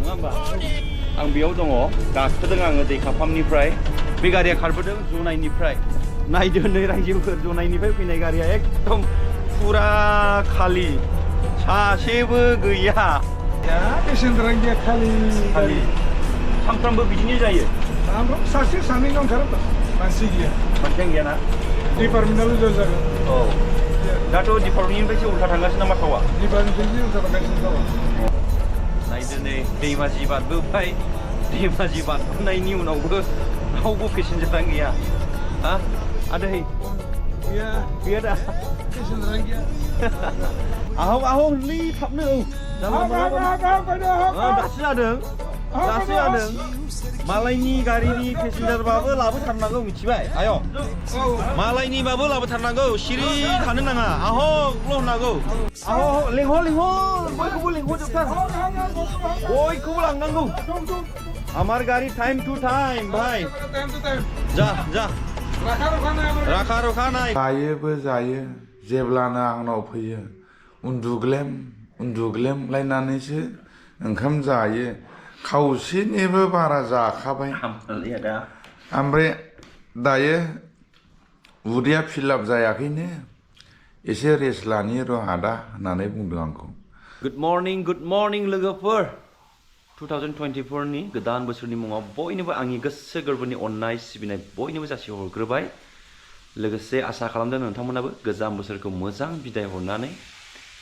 नङा होमबा आं बेयाव दङ गाखोदों आङो दैखाफामनिफ्राय बे गारिया खारबोदों जनाइनिफ्राय नायदो नै रायजोफोर जनाइनिफ्राय फैनाय गारिया एकदम फुरा खालि सासेबो गैया पेसेन्जारा गैया खालि सानफ्रामबो बिदिनो जायो सानफ्रामबो सासे सानै ओंखारो मानसि गैया मानसियानो गैयाना डिपार्टमेन्टआल' ज' जागोन औ दाथ' डिपार्टमेन्टनिफ्रायसो उल्था थांगासिनो नामा थावा डिपार्टमेन्टनिफ्रायसो उल्था थांगासिनो थावा नायदो नै दैमाजि बारबोबाय दैमाजि बारबोनायनि उनावबो रावबो पेसेन्जारानो गैया हा आदै गैया गैया दा पेसेन्जारानो गैया आहौ लै थाबनो दासो जादों मालायनि गारिनि पेसेन्जारबाबो लाबोथारनांगौ मिथिबाय आयं मालायनिबाबो लाबोथारनांगौ सिरि थानो नाङा आह'ल' होननांगौ लेंहर बयखौबो लेंहरजोबथार बयखौबो लांनांगौ आमार गारि टाइम टु टाइम भाई जा राखा रखा नाय जायोबो जायो जेब्लानो आंनाव फैयो उन्दुग्लेमलायनानैसो ओंखाम जायो खावसेनिबो बारा जाखाबाय ओमफ्राय दायो उदैया फिलाप जायाखैनो एसे रेस्ट लानि र' आदा होननानै बुंदों आंखौ गुड मर्निं लोगोफोर 2024 नि गोदान बोसोरनि मुङाव बयनोबो आंनि गोसो गोरबोनि अननाय सिबिनाय बयनोबो जासिहरग्रोबाय लोगोसे आसा खालामदों नोंथांमोनाबो गोजाम बोसोरखौ मोजां बिदाय हरनानै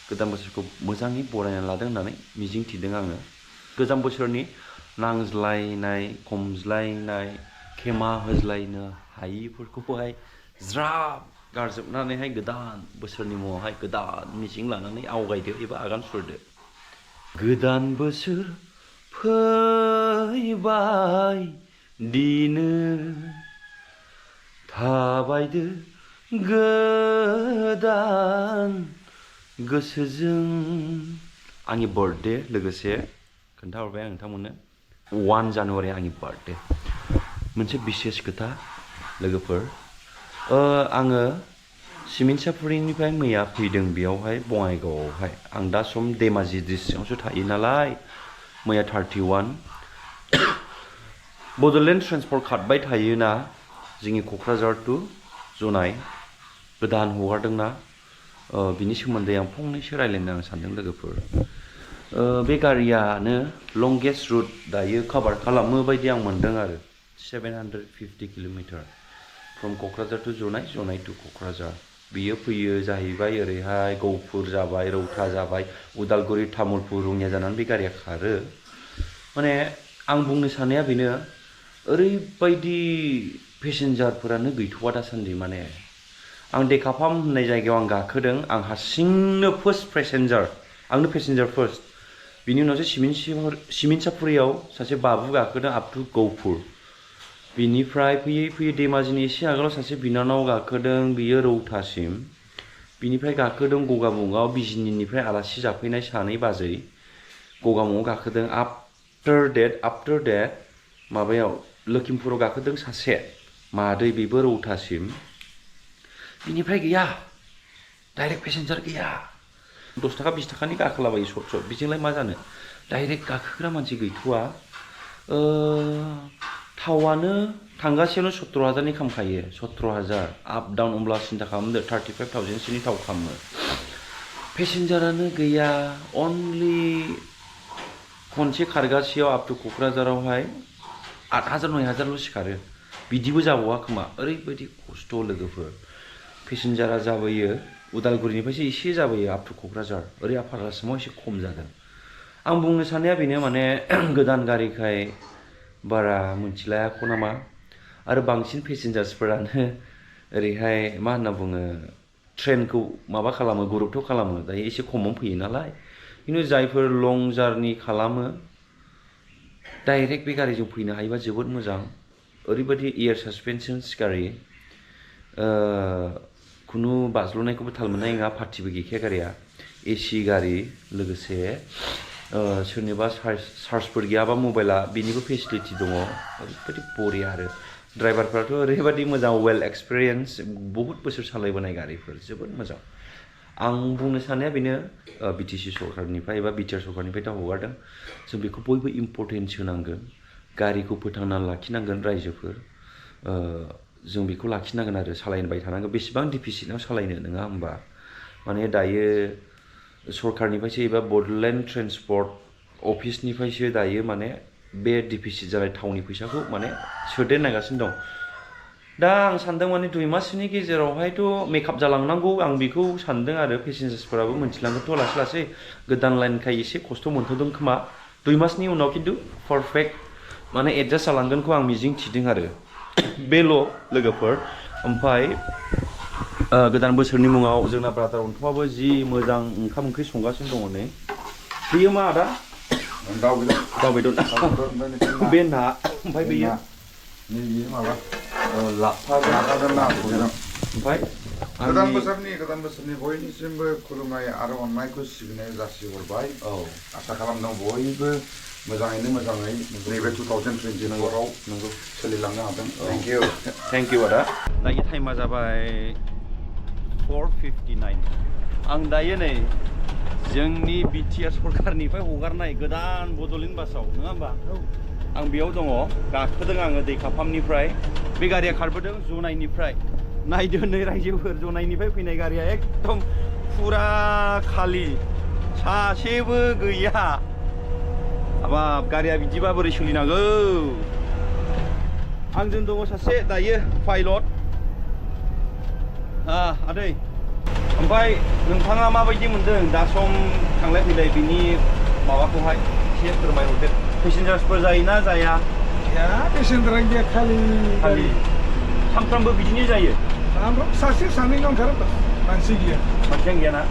गोदान बोसोरखौ मोजाङै बरायना लादों होननानै मिजिं थिदों आङो गोजाम बोसोरनि नांज्लायनाय खमज्लायनाय खेमा होज्लायनो हायिफोरखौहाय ज्राब गारजोबनानैहाय गोदान बोसोरनि मुङावहाय गोदान मिजिं लानानै आवगायदो एबा आगान सुरदो गोदान बोसोर फैबाय दिनो थाबायदो गोदान गोसोजों आंनि बार्थडे लोगोसे खोन्थाहरबाय आं नोंथांमोननो 1 जानुवारि आंनि बार्थडे मोनसे बिसेस खोथा लोगोफोर आङो सिमिन्सापुरिनिफ्राय मैया फैदों बेयावहाय बङाइगावआवहाय आं दा सम धेमाजि डिस्ट्रिक्टआवसो थायो नालाय मैया 31 बड'लेण्ड ट्रेन्सपर्ट खारबाय थायोना जोंनि क'क्राझार टु जनाइ गोदान हगारदोंना बिनि सोमोन्दै आं फंनैसो रायलायनो आं सानदों लोगोफोर बे गारियानो लंगेस्ट रुट दायो कभार खालामो बायदि आं मोनदों आरो 750 kilometre from Kokrajhar to Jonai to Kokrajhar बियो फैयो जाहैबाय ओरैहाय गहपुर जाबाय रौता जाबाय उदालगुरि तामुलपुर रङिया जानानै बे गारिया खारो माने आं बुंनो साननाया बेनो ओरैबायदि पेसेन्जारफोरानो गैथ'वा दासान्दि माने आं दैखाफाम होननाय जायगायाव आं गाखोदों आं हारसिंनो फार्स्ट आंनो पेसेन्जार फार्स्ट बिनि उनावसो सिमिन्सापुरियाव सासे बाबु गाखोदों आप टु गहपुर बिनिफ्राय फैयै धेमाजिनि एसे आगोलाव सासे बिनानाव गाखोदों बियो रौतासिम बिनिफ्राय गाखोदों गगामुगाव बिजिनिनिफ्राय आलासि जाफैनाय सानै बाजै गगामुगाव गाखोदों आफ्टार डेट माबायाव लखिमपुराव गाखोदों सासे मादै बेबो रौतासिम बिनिफ्राय गैया डाइरेक्ट पेसेन्जार गैया 10 थाखा 20 थाखानि गाखोलाबायो सट बिजोंलाय मा जानो डाइरेक्ट गाखोग्रा मानसि गैथ'वा थावानो थांगासेयावनो 17,000नि खामखायो 17,000 आप डाउन होमब्ला सिन्था खालामदो 35,000 सोनि थाव खामो पेसेन्जारानो गैया अनलि खनसे खारगासेयाव आप टु क'क्राझारावहाय 8,000 9,000ल' सिखारो बिदिबो जाबावा खोमा ओरैबायदि खस्थ' लोगोफोर पेसेन्जारा जाबोयो उदालगुरिनिफ्रायसो एसे जाबोयो आप टु क'क्राझार ओरै आफारासिमाव एसे खम जादों आं बुंनो साननाया बेनो माने गोदान गारिखाय बारा मोनथिलायाखौ नामा आरो बांसिन पेसेन्जार्सफोरानो ओरैहाय मा होनना बुङो ट्रेनखौ माबा खालामो गुरुत्व खालामो दायो एसे खमावनो फैयो नालाय खिन्थु जायफोर लं जार्नि खालामो डाइरेक्ट बे गारिजों फैनो हायोबा जोबोद मोजां ओरैबायदि एयार सासपेनसन्स गारि खुनु बाज्ल'नायखौबो थाल मोननाय नङा पार्टिबो गैखाया गारिया एसि गारि लोगोसे सोरनिबा चार्जफोर गैयाबा मबाइला बेनिबो फेसिलिटि दङ ओरैबायदि बरिया आरो ड्राइभारफ्राथ' ओरैबायदि मोजां वेल एक्सपिरियेन्स बहुत बोसोर सालायबोनाय गारिफोर जोबोद मोजां आं बुंनो साननाया बेनो बिटिसि सरकारनिफ्राय एबा बिटिआर सरकारनिफ्राय दा हगारदों जों बेखौ बयबो इम्परटेन्स होनांगोन गारिखौ फोथांना लाखिनांगोन रायजोफोर जों बेखौ लाखिनांगोन आरो सालायबाय थानांगोन बेसेबां डिफिसिटआव सालायनो नङा होमबा माने दायो सरकारनिफ्रायसो एबा बड'लेण्ड ट्रेन्सपर्ट अफिसनिफ्रायसो दायो माने बे डिफिसिट जानाय थावनि फैसाखौ माने सोदेरनांगासिनो दं दा आं सानदों माने 2 मासनि गेजेरावहायथ' मेकआप जालांनांगौ आं बेखौ सानदों आरो पेसेन्जार्सफोराबो मोनथिलांगोनथ' लासै लासै गोदान लाइनखाय एसे खस्थ' मोनथ'दों खोमा 2 मासनि उनाव खिन्थु पारफेक्ट माने एडजास्ट जालांगोनखौ आं मिजिं थिदों आरो बेल' लोगोफोर ओमफ्राय गोदान बोसोरनि मुङाव जोंना ब्रादार अनथ'आबो जि मोजां ओंखाम ओंख्रि संगासिनो दङ नै बेयो मा आदा दाउ बेदर बे ना ओमफ्राय बेयो माबा लाफाजों ना ओमफ्राय गोदान बोसोरनि बयनिसिमबो खुलुमनाय आरो अननायखौ सिबिनाय जासिहरबाय आसा खालामदों बयबो मोजाङै नैबे 2024 आव नंगौ सोलिलांनो हादों थेंक इउ आदा दायो टाइमा जाबाय 4:59 आं दायो नै जोंनि बिटिआर सरकारनिफ्राय हगारनाय गोदान बड'लेण्ड बासाव नङा होमबा आं बेयाव दङ गाखोदों आङो दैखाफामनिफ्राय बे गारिया खारबोदों जनाइनिफ्राय नायदो नै रायजोफोर जनाइनिफ्राय फैनाय गारिया एकदम फुरा खालि सासेबो गैया हाबाब गारिया बिदिबा बोरै सोलिनांगौ आंजों दङ सासे दायो पाइलट आदै ओमफ्राय नोंथाङा माबायदि मोनदों दा सम थांलाय फैलाय बिनि माबाखौहाय एसे फोरमायहरदो पेसेन्जार्सफोर जायोना जाया पेसेन्जारा गैया खालि सानफ्रामबो बिदिनो जायो सासे सानै दंथारो मानसि गैया मानसियानो गैयाना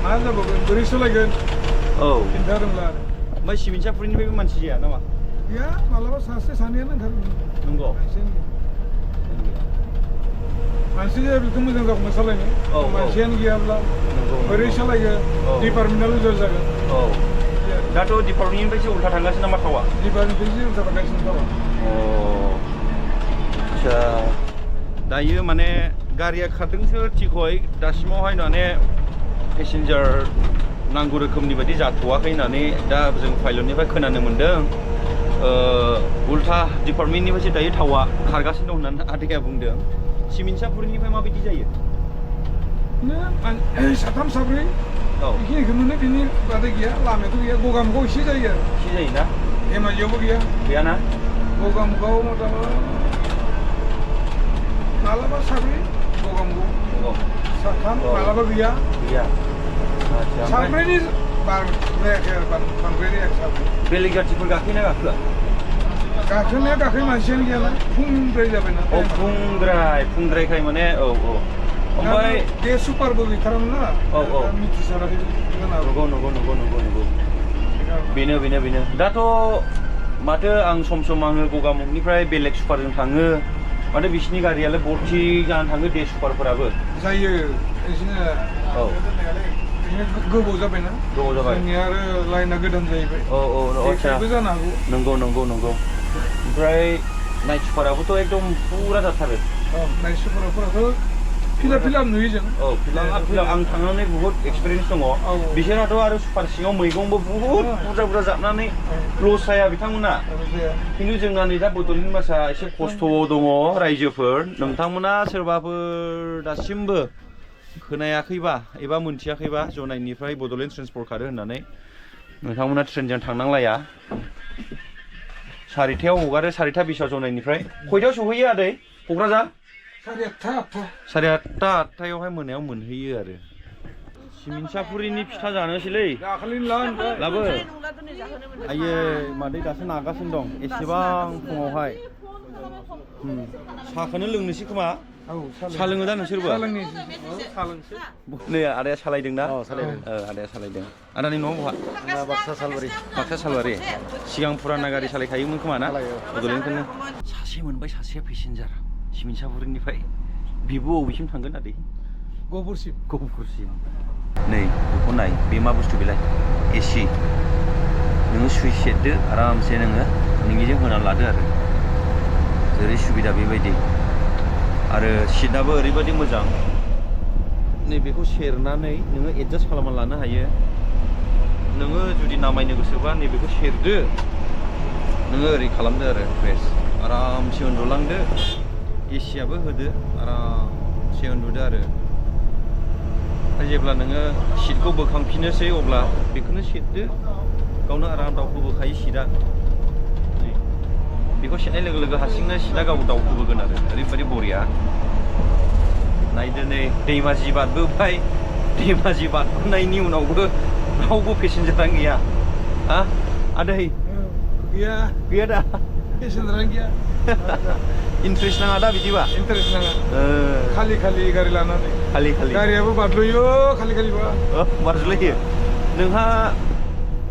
मा जाबावगोन बोरै सालायगोन खिन्थारोंला आरो ओमफ्राय सिमिनसापुरिनिफ्रायबो मानसि जाया नामा गैया मालाबा सासे सानैयानो ओंखारो नंगौ मानसि जायाब्लाथ' मोजां जागौमोन सालायनो मानसियानो गैयाब्ला बोरै सालायगोन डिपार्टमेन्टआल' ज' जागोन दाथ' डिपार्टमेन्टनिफ्रायसो उल्था थांगासिनो नामा थावा डिपार्टमेन्टनिफ्रायसो उल्था थांगासिनो थावा आदसा दायो माने गारिया खारदोंसो थिखय दासिमावहाय माने पेसेन्जार नांगौ रोखोमनि बायदि जाथ'वाखै होननानै दा जों पाइलटनिफ्राय खोनानो मोन्दों उल्था डिपार्टमेन्टनिफ्रायसो दायो थावा खारगासिनो दं होननानै आदैया बुंदों सिमिनसापुरिनिफ्राय माबायदि जायो साथाम साब्रै बेखिनिखौ मोनो बिनि बादै गैया लामायाथ' गैया गगामुगाव एसे जायो आरो एसे जायोना धेमाजियावबो गैयाना गगामुगाव मथामत मालाबा साब्रै गगामुगाव साथाम मालाबा गैया साब्रैनि बार जायाखै आरो बांद्राय जायाखै साब्रै बेलेग जाथिफोर गाखोयोना गाखोआ गाखोनाया गाखोयो मानसियानो गैयाना फुंद्राय जाबायना फुंद्रायखाय माने ओमफ्राय बे सुपारबो गैथारामोन ना मिथिसाराखै नंगौ बेनो दाथ' माथो आं सम आङो गगामुगनिफ्राय बेलेग सुपारजों थाङो माथो बिसिनि गारियालाय भर्ति जानानै थाङो दे सुपारफोराबो जायो बिदिनो गोबाव जाबायना जोंनिया आरो लाइना गोदान जाहैबाय आदसा जानो हागौ नंगौ ओमफ्राय नाइट सुपाराबोथ' एकदम फुरा जाथारो नाइट सुपाराफोराथ' फिलाप नुयो जों फिलाप आं थांनानै बुहुत एक्सपिरियेन्स दङ बिसोरहाथ' आरो सुपार सिङाव मैगंबो बुहुत बुरजा जाबनानै लस जाया बिथांमोना खिन्थु जोंना नै दा बड'लेण्ड बासा एसे खस्थ'आव दङ रायजोफोर नोंथांमोना सोरबाफोर दासिमबो खोनायाखैबा एबा मोनथियाखैबा जनाइनिफ्राय बड'लेण्ड ट्रेन्सपर्ट खारो होननानै नोंथांमोना ट्रेनजों थांनांलाया 4:00 हगारो 4:20 जनाइनिफ्राय खयथायाव सहैयो आदै क'क्राझार 8:30 मोनायाव मोनहैयो आरो सिमिनसापुरिनि फिथा जानोसैलै लाबो आयै मादै दासो नागासिनो दं एसेबां फुङावहाय साहाखौनो लोंनोसै खोमा साहा लोङो दा नोंसोरबो नै आदाया सालायदोंना आदाया सालायदों आदानि न'आव बहा बाक्सा सालबारि सिगां फुराना गारि सालायखायोमोन खोमा ना बड'लेण्डखौनो सासे मोनबाय सासेया पेसेन्जार सिमिनसापुरिनिफ्राय बिबो बबेसिम थांगोन आदै गहपुरसिम नै बेखौ नाय बे मा बुस्थु बेलाय एसि नोङो सुइच सेरदो आरामसे नोङो नोंनिजों होनानै लादो आरो जेरै सुबिदा बेबायदि आरो सिटआबो ओरैबायदि मोजां नैबेखौ सेरनानै नोङो एडजास्ट खालामना लानो हायो नोङो जुदि नामायनो गोसोबा नैबेखौ सेरदो नोङो ओरै खालामदो आरो फ्रेस आरामसे उन्दुलांदो एसियाबो होदो आरामसे उन्दुदो आरो जेब्ला नोङो सिटखौ बोखांफिननोसै अब्ला बेखौनो सेरदो गावनो आराम दावखोबोखायो सिटआ बेखौ सेरनाय लोगो लोगो हारसिंनो सिटआ गाव दावखोबोगोन आरो ओरैबायदि बरिया नायदो नै दैमा जि बारबोबाय दैमा जि बारबोनायनि उनावबो रावबो पेसेन्जारानो गैया हा आदै गैया दा पेसेन्जारानो गैया इन्ट्रेस्ट नाङा दा बिदिबा इन्टारेस्ट नाङा खालि गारि लानानै खालि गारियाबो बारलुयो खालिबा बारज्लायो नोंहा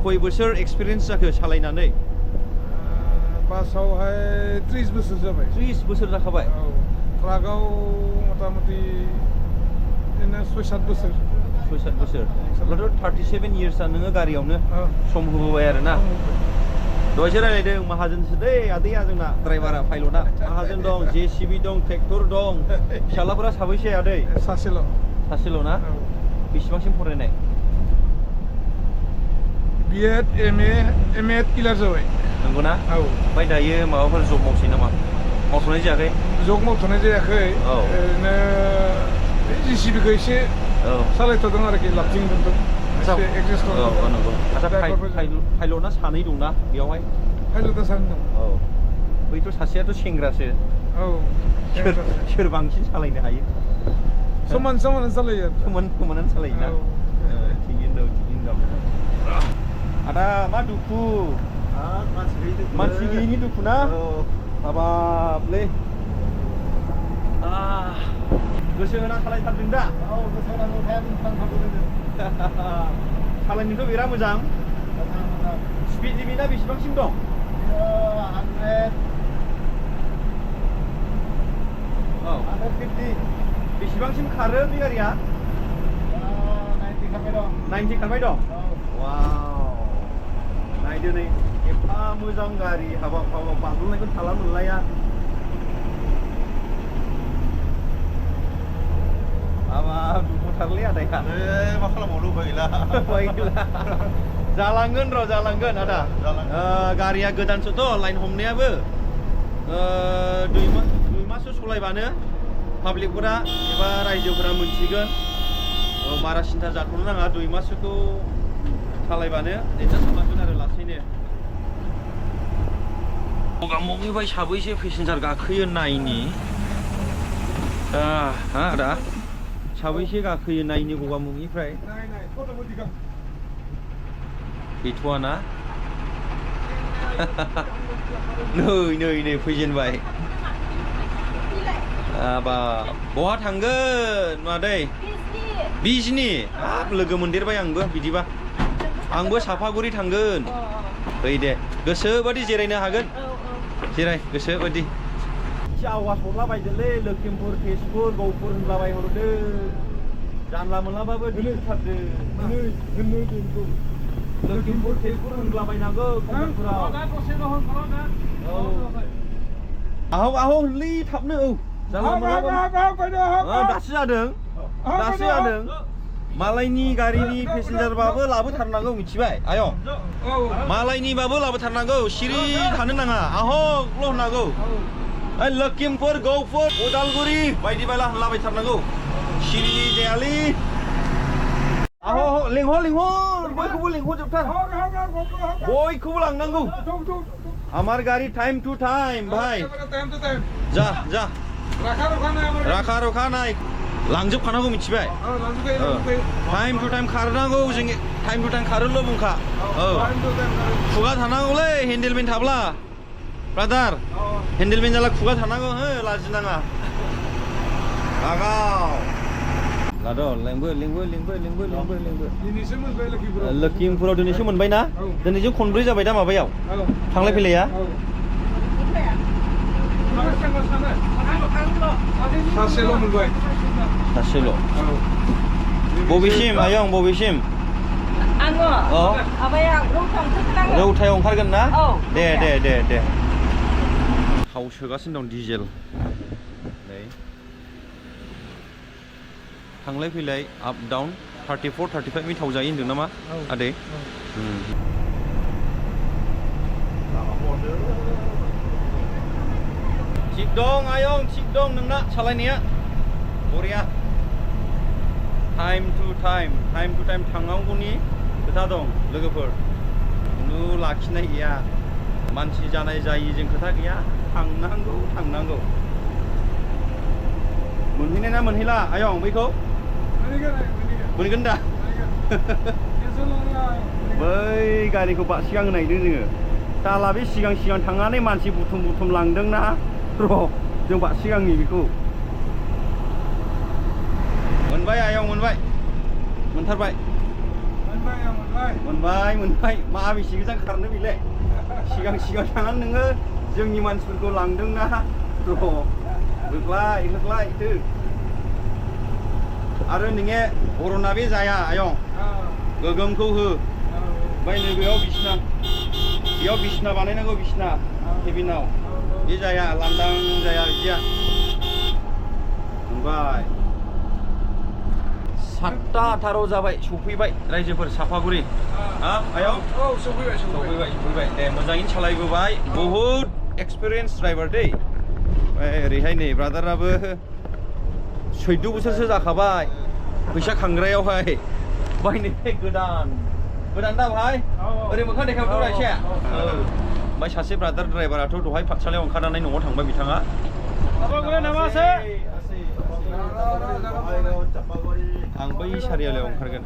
खय बोसोर एक्सपिरियेन्स जाखो सालायनानै बासावहाय 30 बोसोर जाबाय 30 बोसोर जाखाबाय औ ट्राकआव मथा मथि बिदिनो 6-7 बोसोर 6-7 बोसोर अब्लाथ' 37 इयार्सआ नोङो गारियावनो सम होबोबाय आरो ना दहायसो रायलायदों माहाजोनसो दै आदैया जोंना ड्राइभारा पाइलटआ माहाजोन दं जेसिबि दं ट्रेक्टर दं फिसालाफोरा साबैसे आदै सासेल' ना बेसेबांसिम फरायनाय B.Ed M.Ed क्लियार जाबाय नंगौना औ ओमफ्राय दायो माबाफोर जब मावसै नामा मावथ'नाय जायाखै जब मावथ'नाय जायाखै ओरैनो जेसिबिखौ एसे सालायथ'दों आरोखि लाबथिं दोनदों एसे एडजास्ट खालामदों नंगौ आच्चा पाइलटना सानै दंना बेयावहाय पाइलटआ सानै दं औ बैथ' सासेयाथ' सेंग्रासो औ सोर बांसिन सालायनो हायो समानानो सालायो समानानो सालायोना थिगैनो दं आदा मा दुखु मानसि गैयिनि दुखु ना हाबाबलै गोसो होना सालायथारदों दा गोसो होनांगौ सालायनोथ' बिराद मोजां स्पिड लिमिटआ बेसेबांसिम दं 150 बेसेबांसिम खारो बे गारिया 90 खारबाय दं वाव नायदो नै एफा मोजां गारि हाबाब बाज्ल'नायखौ थाला मोनलाया हाबाब दुखुथारलै आदाया मा खालामबावनो उपाय गैला जालांगोन र' जालांगोन आदा गारिया गोदानसोथ' लाइन हमनायाबो 2 माससो सलायबानो पाब्लिकफोरा एबा रायजोफोरा मोनसिगोन बारा सिन्था जाथ'नो नाङा 2 माससोखौ सालायबानो एडजास्ट खालामगोन आरो लासैनो गगामुखनिफ्राय साबैसे पेसेन्जार गाखोयो नायनि आदा साबैसे गाखोयो नायनि गगामुखनिफ्राय गैथ'आ ना नै फैजेनबाय बहा थांगोन मादै बिजनि हाब लोगो मोनदेरबाय आंबो बिदिबा आंबो साफागुरि थांगोन फै दे गोसोबादि जिरायनो हागोन जिराय गोसोबादि एसे आवाज हरलाबायदोलै लखिमपुर तेजपुर गहपुर होनलाबायहरदो जानला मोनलाबाबो दिथारदो लखिमपुर तेजपुर होनलाबायनांगौ कमेन्टफोराव आहौ होनलै थाबनो दासो जादों मालायनि गारिनि पेसेन्जारबाबो लाबोथारनांगौ मिथिबाय आयं मालायनिबाबो लाबोथारनांगौ सिरि थानो नाङा आह'ल' होननांगौ लखिमपुर गहपुर उदालगुरि बायदि बायला होनलाबायथारनांगौ सिरि जायालै लेंहर बयखौबो लेंहरजोबथार बयखौबो लांनांगौ आमार गारि टाइम टु टाइम भाई जा राखा रखा नाय लांजोबखानांगौ मिथिबाय टाइम टु टाइम खारनांगौ जों टाइम टु टाइम खारोल' बुंखा खुगा थानांगौलै हेन्डेलमेन थाब्ला ब्रादार हेन्डेलमेन जाला खुगा थानांगौ हो लाजिनाङा आगाव लाद' लेंबो लखिमपुराव दिनैसो मोनबाय ना दिनैजों खनब्रै जाबाय दा माबायाव थांलाय फैलाया सासेल' मोनबाय सासेल' बबेसिम आयं बबेसिम आङो रौथायाव ओंखारगोन ना दे थाव सोगासिनो दं डिजेल नै थांलाय फैलाय आप डाउन 34-35 थाव जायो होनदों नामा आदै थिग दं आयं थिग दं नोंना सालायनाया बरिया टाइम टु टाइम थांनांगौनि खोथा दं लोगोफोर खुनु लाखिनाय गैया मानसि जानाय जायिजों खोथा गैया थांनांगौ मोनहैनाय ना मोनहैला आयं बैखौ मोनगोन दा बै गारिखौ सिगां नायदों जोङो दाला बे सिगां थांनानै मानसि बुथुम लांदोंना र' जों सिगांनि बेखौ मोनबाय आयं मोनथारबाय मोनबाय मा बेसे गोजान खारनो बेलाय सिगां थांनानै नोङो जोंनि मानसिफोरखौ लांदोंना र' होग्लायथो आरो नोङे बर'ना बे जाया आयं गोगोमखौ हो ओमफ्राय नैबेयाव बिसिना बानायनांगौ बिसिना केबिनाव बे जाया लांदां जाया बिदिया मोनबाय 7:18 जाबाय सफैबाय रायजोफोर साफागुरि आयं सफैबाय दे मोजाङैनो सालायबोबाय बहुद एक्सपिरियेन्स ड्राइभार दै ओरैहाय नै ब्रादाराबो 14 बोसोरसो जाखाबाय फैसा खांग्रायावहाय बायनाय गोदान दा भाई ओरै मोखां देखायहरदों एसे ओमफ्राय सासे ब्रादार ड्राइभाराथ' दहाय पाठसालायाव ओंखारनानै न'आव थांबाय बिथाङा आं बै सारियालायाव ओंखारगोन